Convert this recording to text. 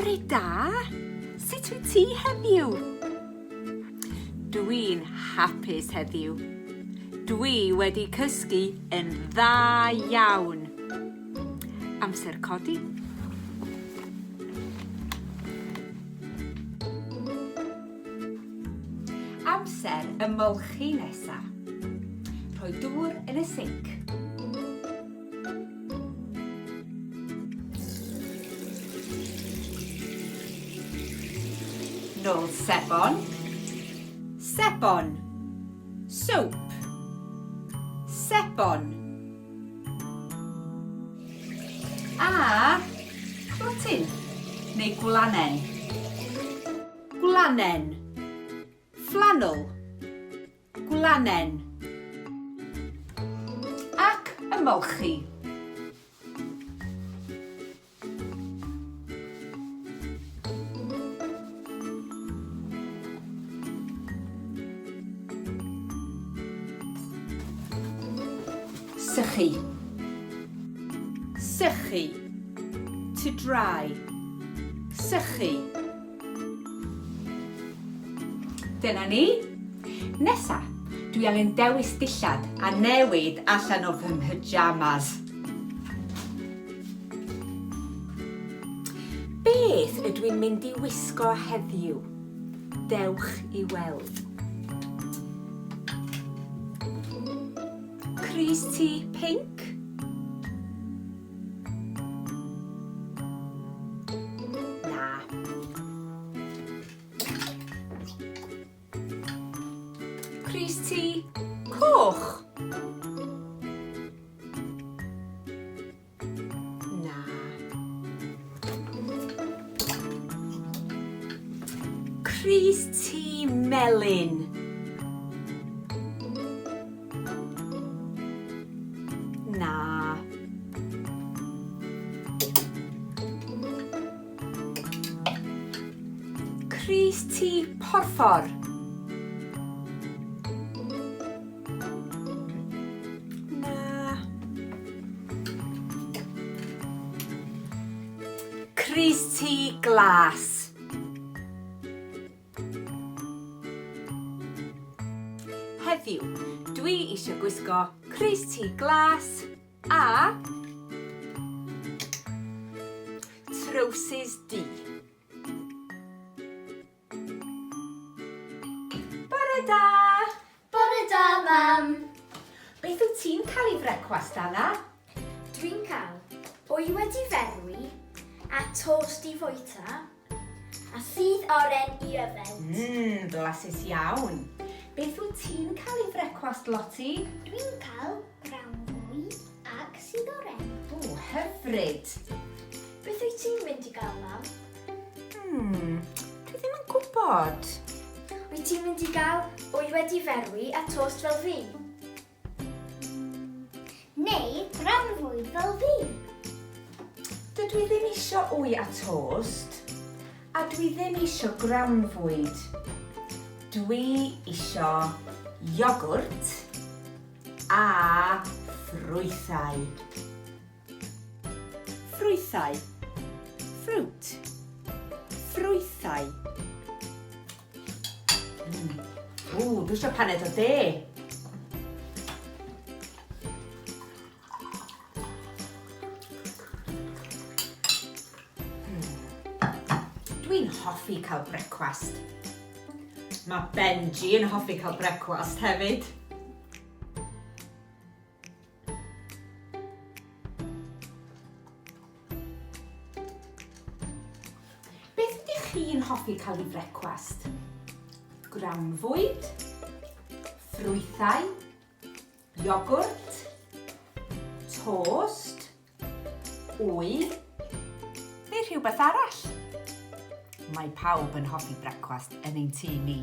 Bore da! Sut wyt ti heddiw? Dwi'n hapus heddiw. Dwi wedi cysgu yn dda iawn. Amser codi. Amser ymolchi nesa. Rhoi dŵr yn y sinc. Nôl sebon. Sebon. Soap. Sebon. A clotyn neu gwlanen. Gwlanen. Flannel. Gwlanen. Ac ymolchi. Sychu. Sychu. To dry. Sychu. Dyna ni. Nesa, dwi angen dewis dillad a newid allan o fy mhyjamas. Beth ydw i'n mynd i wisgo heddiw? Dewch i weld. Crys T pinc? Na. Crys T coch? Na. Crys T melyn. Na. Crys T porffor. Na. Crys T glas. Heddiw, dwi eisiau gwisgo crys T glas a trowsus du. Bore da! Bore da, mam! Beth wyt ti'n cael i frecwast, Anna? Dwi'n cael wy wedi ferwi a tost i fwyta a sudd oren i yfed. Mmm, blasus iawn. Beth wyt ti'n cael i frecwast, Lottie? Dwi'n cael grawnfwyd ag sudd oren. O, hyfryd. Beth wyt ti'n mynd i gael, mam? Hmm, dwi ddim yn gwybod. Wyt ti'n mynd i gael wy wedi ferwi a tost fel fi? Neu grawnfwyd fel fi? Dydw i ddim isio wy a tost, a dwi ddim isio grawnfwyd. Dwi isio iogwrt a ffrwythau. Ffrwythau. Fruit. Ffrwythau. Mm. Ww, dwi eisiau paned o de. Hmm. Dwi'n hoffi cael brecwast. Mae Benji yn hoffi cael brecwast hefyd. Beth ydych chi'n hoffi cael i frecwast? Grawnfwyd, ffrwythau, iogwrt, tost, wy, neu rhywbeth arall? Mae pawb yn hoffi brecwast yn ein tŷ ni.